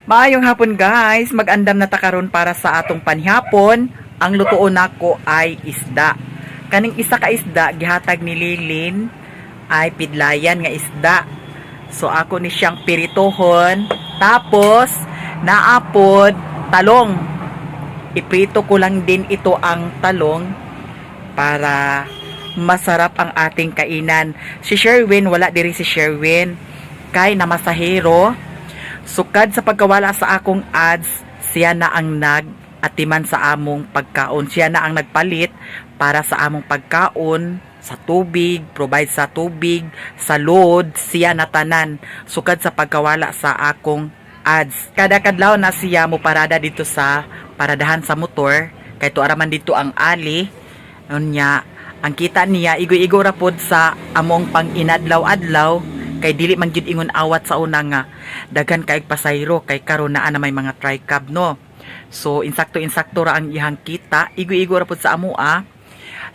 Maayong hapon, guys, mag-andam na ta karon para sa atong panihapon. Ang lutuon nako ay isda. Kaning isa ka isda gihatag ni Lilin ay pidlayan nga isda. So ako ni siyang pirituhon, tapos naapod talong. Iprito ko lang din ito ang talong para masarap ang ating kainan. Si Sherwin, wala diri si Sherwin kay namasahero. Sukad sa pagkawala sa akong ads, siya na ang nag-atiman sa among pagkaon. Siya na ang nagpalit para sa among pagkaon, sa tubig, provide sa tubig, sa load, siya na tanan. Sukad sa pagkawala sa akong ads. Kada kadlaw na siya mo parada dito sa paradahan sa motor, kay tuara man dito ang ali. Unya, ang kita niya igo-igo ra pod sa among pang-inadlaw-adlaw kay dili man gyud ingon awat sa una nga daghan kaayg pasahero kay karon naa na may mga tricab, no. So insakto-insakto ra ang iyang kita, igo-igo ra pod sa amoa.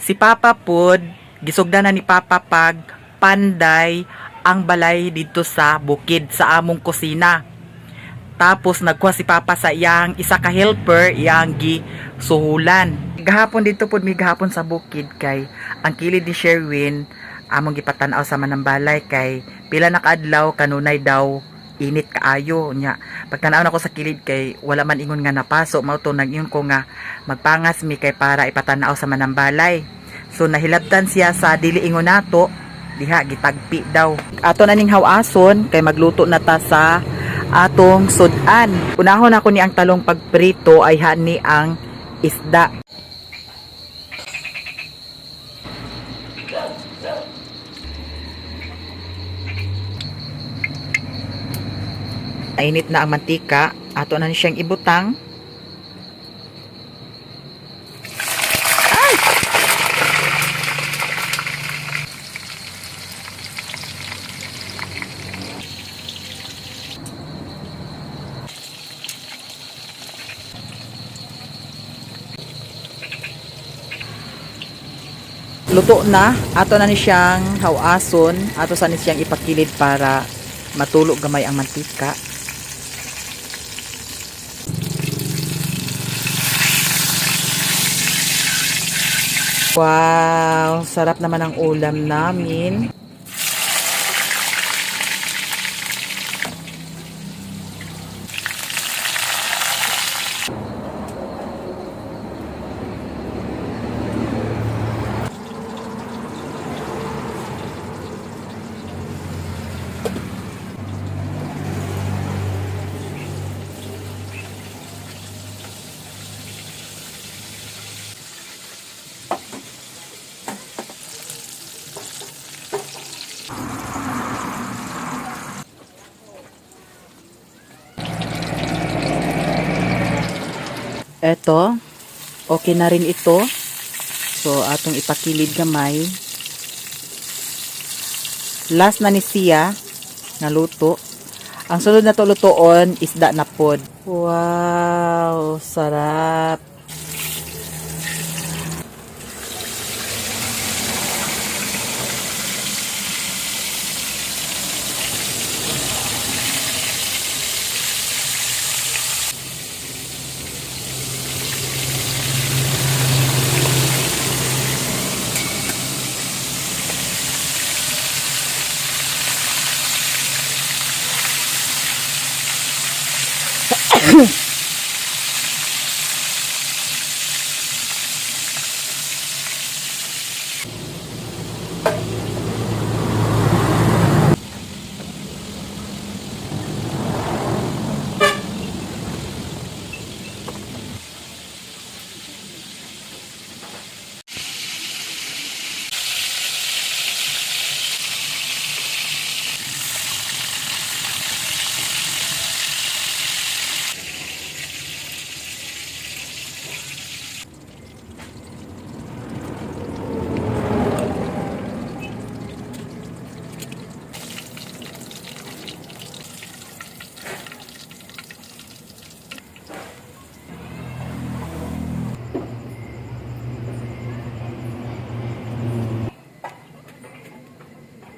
Si Papa pod gisugdan na ni Papa pag panday ang balay dito sa bukid sa among kusina. Tapos nagkuha si Papa sa iyang isa ka helper, iyang gisuhulan. Gahapon dito pod mi gahapon sa bukid kay ang kilid ni Sherwin among gipatan-aw sa manambalay kay pila na kaadlaw kanunay daw init kaayo nya. Pagtan-aw nako sa kilid kay wala man ingon nga napaso, mao to nag-ingon ko nga magpangas mi kay para ipatan-aw sa manambalay. So nahilabtan siya sa dili ingon nato diha, gitagpi daw. Ato na ning hawason kay magluto na ta sa atong sudan. Unahon ako ni ang talong pagprito ay hani ang isda. Ainit na ang mantika, ato na ni siyang ibutang. Ay! Luto na, ato na ni siyang hawason, ato sa ni siyang ipakilid para matulog gamay ang mantika. Wow, sarap naman ang ulam namin. Eto, okay na rin ito. So, atong ipakilid gamay. Last na ni siya nga luto. Ang sunod na to lutoon, isda na pod. Wow, sarap.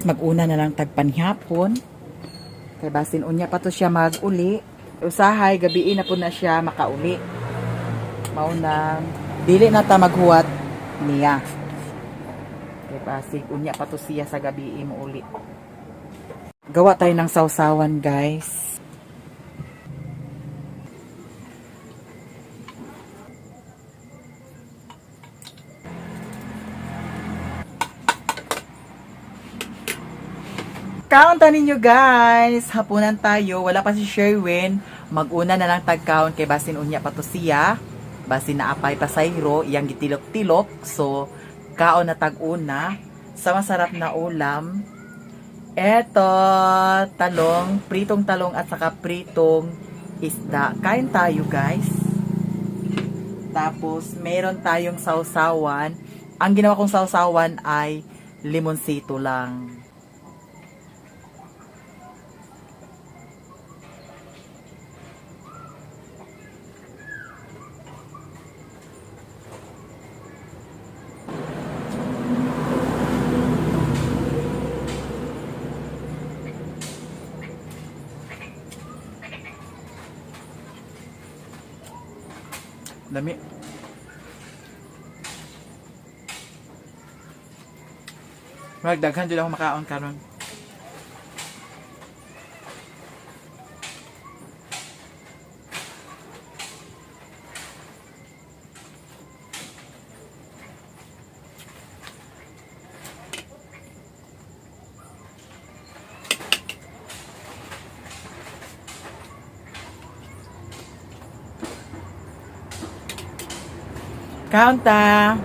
Mag-una na lang tagpanhapon. Kay basin unya pa to siya mag-uli. Usahay gabii na po na siya makauli. Mao na dili na ta maghuwat niya. Kay pasig unya pa to siya sa gabii mo uli. Gawa tayo ng sausawan, guys. Kaunta ninyo, guys! Hapunan tayo. Wala pa si Sherwin. Mag-una na lang tagkaon kay basin unya pa to siya. Basin na apay pasayro, iyang gitilok-tilok. So, kaon na tag-una. Sa masarap na ulam. Eto, talong, pritong talong at saka pritong isda. Kain tayo, guys. Tapos, meron tayong sausawan. Ang ginawa kong sausawan ay limonsito lang. Dami. Magdaghan jud ako makaon karon. Kaunta.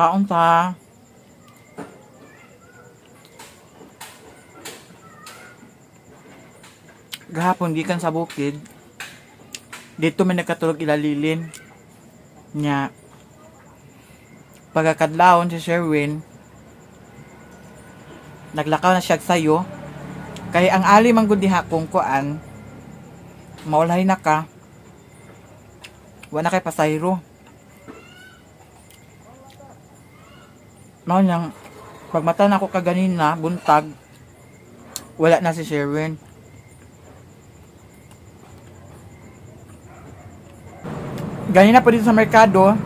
Kaunta. Gahapon gikan sa bukid. Dito man nakatulog ilalilin. Nya. Pagkakadlawon si Sherwin, naglakaw na siya sayo. Kay ang ali man gud diha kung kuan, maulay na ka. Wa na kay pasayro. Mao nang pagmata na ako kaganina, buntag, wala na si Sherwin. Ganina po dito sa merkado,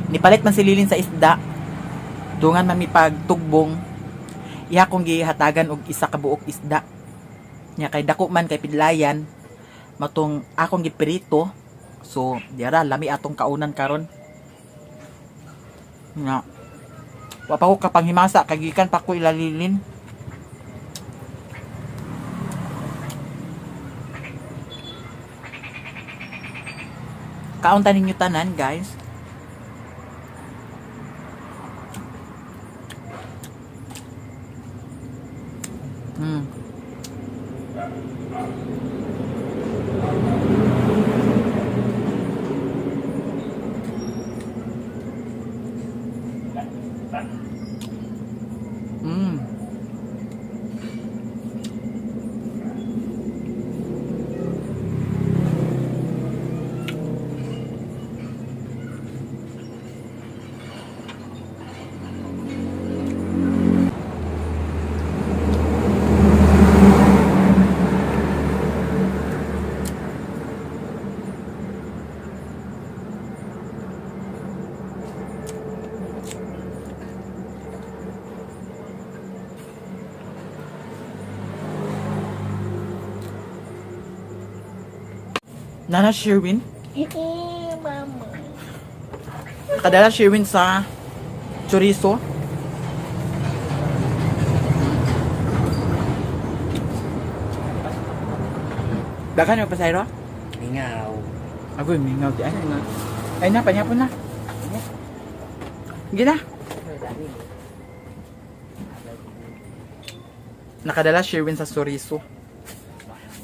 nipalit man si Lilin sa isda. Dungan man mi pagtugbong. Iya kong gihatagan og isa ka buok isda. Nya kay dako man kay pidlayan, matong akong giprito. So, diara lami atong kaunan karon. Nga. Wa pa ko kapanghimasa kay gikan pa ko ilalilin. Kaunta ninyo tanan, guys. Nana Sherwin? Eh, mama. Nakadala Sherwin sa chorizo. Dagan yung pasayro? Mingaw. Agoy, mingaw di. Ay, ay na, panyapon na. Sige na. Nakadala Sherwin sa chorizo.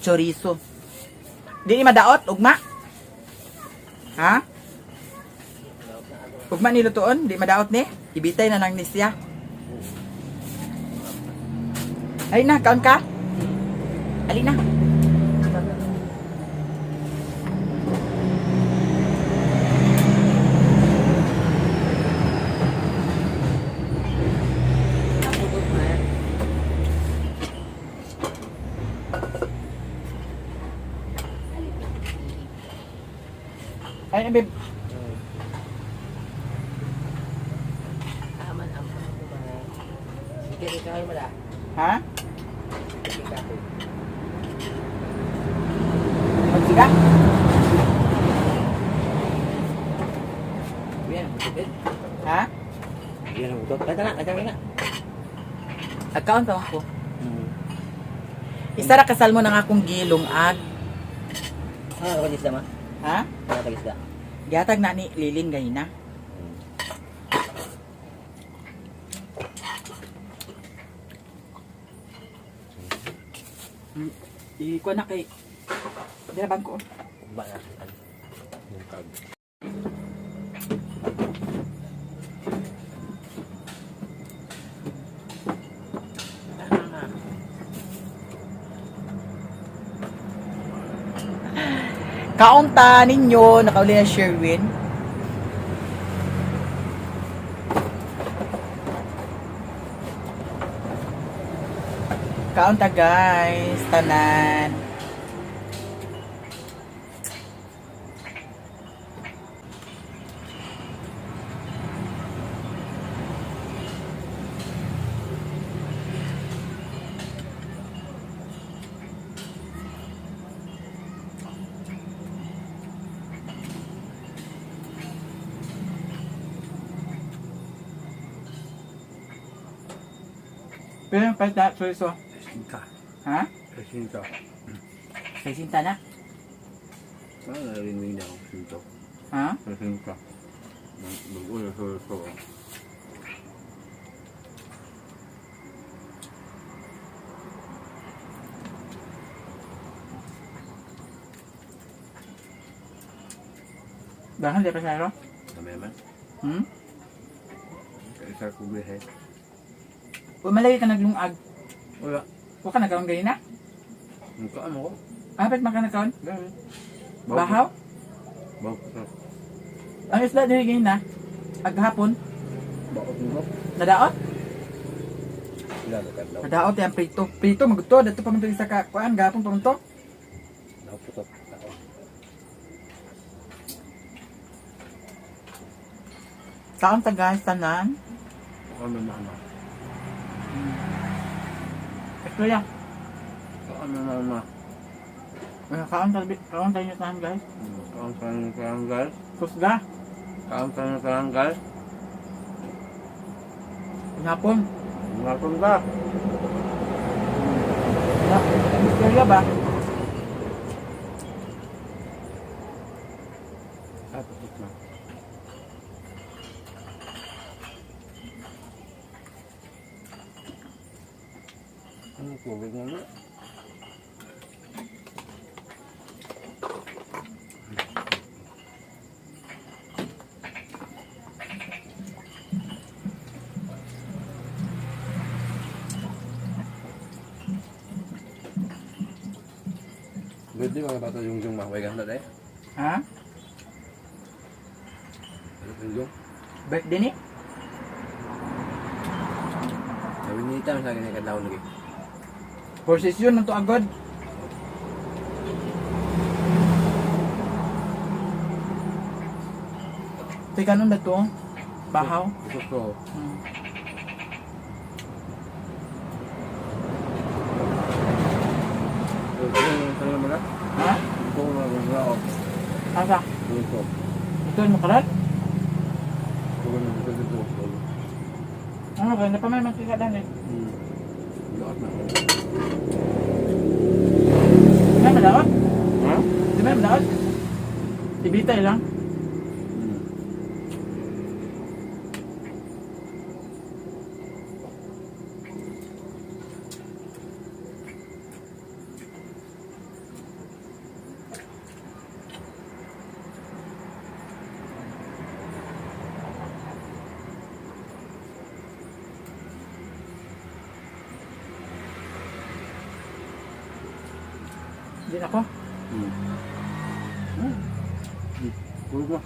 Chorizo. Di ni madaot ugma. Ha? Ugma ni lutuon, di madaot ni. Ibitay na lang ni siya. Ay na, kaon ka? Ali na. Ay na, babe. Aman ang mga. Sige, ikaw mo la. Ha? Sige ka. Magsiga? Yan, butot. Ha? Yan ang butot. Kata na, kata na. Agkaon pa ako. Isa ra ka salmon ang akong gilong ag. Ah, ako isda ma. Ha? Wala tag isda. Gihatag na ni Lilin gayna. Ikuha na kay Dira bangko. Ba na. Bungkag. Kaunta ninyo nakauli na Sherwin. Kaunta guys, tanan. Pero pa ta so. Sinta. Ha? Sinta. Kay sinta na. Ah, narinig na ako. Sinta. Ha? Sinta. Mag-ulo sa so. Dahan di pa siya Dami naman. Hmm? Isa ko bihe. Umalay ka naglungag. Wala. Wa ka nagkaon ganina? Nagkaan ako. Ah, ba't man ka nagkaon? Dami. Bahaw? Bahaw ko sa. Ang isda diri ganina. Aghapon, Bakot mo. nadaot? Wala na kadlaw. Nadaot yan prito. Prito maguto dito pa man to isa ka kuan gahapon pa man to. Naputot. Tao. Saan ta guys tanan? Ano na ano? Ito ya. Ano na ano? Kaon ta kaon tayo tanan guys. Kaon sa karanggal. Kusga. Kaon sa karanggal. Hapon. Ngapon ka. Na, misterya ba? Ah, putot na. Ano tubig na na? Pwede mga bata yung yung maway ganda deh. Ha? Yung yung. Birthday ni? Sabi ni Ita, sa akin kadlaw lagi. Posisyon ng to agad. Teka, nun ba to? Bahaw? Gusto ko. Ha? Gusto ko na ako. Asa? Gusto. Ito yung makalat? Gusto ko na gusto ko. Ano ba? Hindi pa may mantika dan eh. Lahat na. Di ba madaot? Ha? Di ba madaot? Ibitay lang. Di na ko. Tulog na.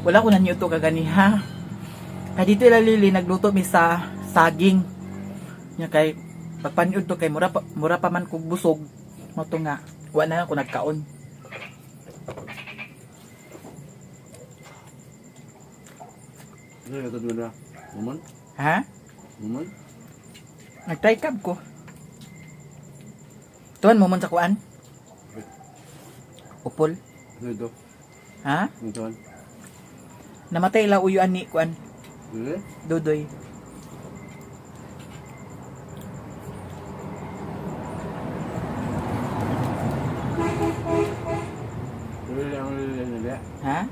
Wala ko nanyuto kaganiha. Kay dito ila Lili nagluto mi sa saging. Nya kay pagpaniud to kay mura pa man kog busog. Mao to nga wa na ako nagkaon. Ano yung mo na? Muman? Ha? Muman? Nagtry cab ko. Tuan mo man sa kuan? Upol. Ano ito? Ha? Ano ito? Namatay ila uyo ani kuan. Ano? Dudoy. Ano? Ha?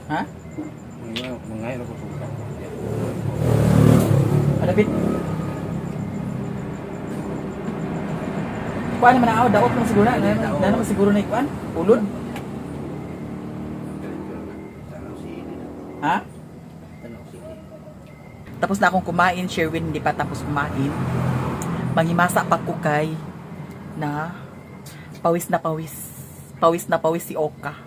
Ha? Mangayon ako suka. Alapit. Kuan naman ang daot man siguro na. Na naman siguro na ikuan. Ulod. Tanaw sili na. Ha? Tanaw sili. Tapos na akong kumain, Sherwin hindi pa tapos kumain. Manghimasa pa ko kay na pawis na pawis. Pawis na pawis si Oka.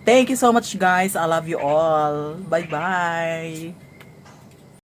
Thank you so much, guys. I love you all. Bye-bye.